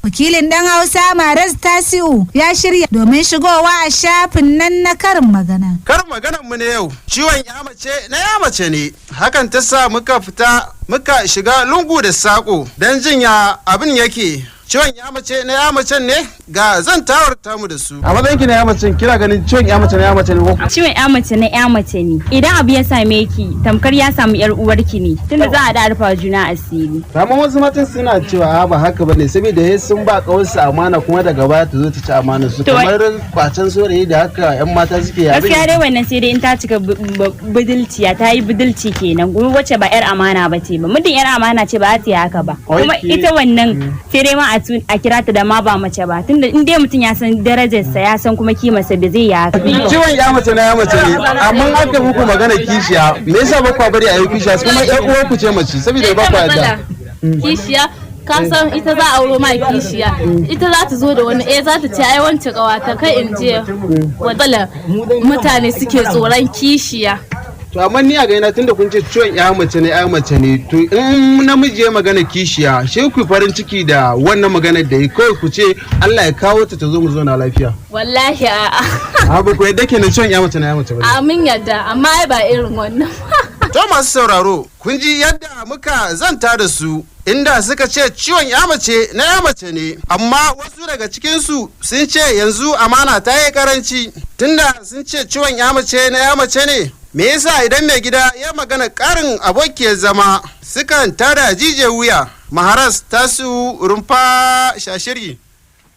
Wakilin ɗan Hausa Maraz Tasi'u ya shirya domin shigowa a shafin nan na karin magana. Karin maganar mu na yau, ciwon ya mace na ya mace ne. Hakan ta sa muka fita muka shiga lungu da saƙo don jin ya abin yake. Ciwon ya mace na ya macen ne, ga zantawar tamu da su. A matsayin ki na ya mace, kina ganin ciwon ya mace na ya mace ne ko? Ciwon ya mace na ya mace ne. Idan abu ya same ki, tamkar ya samu yar uwarki ne, tunda za a da rufa juna asiri. Amma wasu matan suna cewa a ba haka bane, saboda ya sun ba kawarsu amana, kuma daga baya ta zo ta ci amana su, kamar kwacen saurayi da haka yan mata suke yi. Gaskiya dai wannan sai dai in ta cika budilciya, ta yi budilci kenan, kuma wacce ba yar amana ba ce ba. Muddin yar amana ce, ba za ta yi haka ba. Kuma ita wannan sai dai ma a kira ta da ma ba mace ba, tunda in dai mutum ya san darajarsa, ya san kuma kimarsa, da zai yi haka. Ciwon ya mace na ya mace ne, amma aka muku magana kishiya, me yasa ba kwa bari a yi kishiya, kuma yar uwar ku ce mace, saboda ba kwa yarda? Kishiya, ka san ita za a auro ma kishiya, ita za ta zo da wani, za ta ce ai wance kawata, kai in je wadala. Mutane suke tsoron kishiya. To amma ni a gaina, tunda kun ce ciwon ya mace ne ya mace ne, to in namiji ya magana kishiya, shi ku farin ciki da wannan maganar da yi, kawai ku ce Allah ya kawo ta, ta zo mu zauna lafiya. Wallahi a'a. A ba ku yadda kenan ciwon ya mace na ya mace ba? Amin, yadda, amma ai ba irin wannan. To masu sauraro, kun ji yadda muka zanta da su, inda suka ce ciwon ya mace na ya mace ne, amma wasu daga cikinsu sun ce yanzu amana ta yi karanci. Tunda sun ce ciwon ya mace na ya mace ne, me yasa idan mai gida ya magana karin abokiyar zama sukan tada jijiyar wuya? Maharas Tasu, Rumfa Shashiri.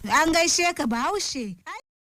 An gaishe ka, Bahaushe.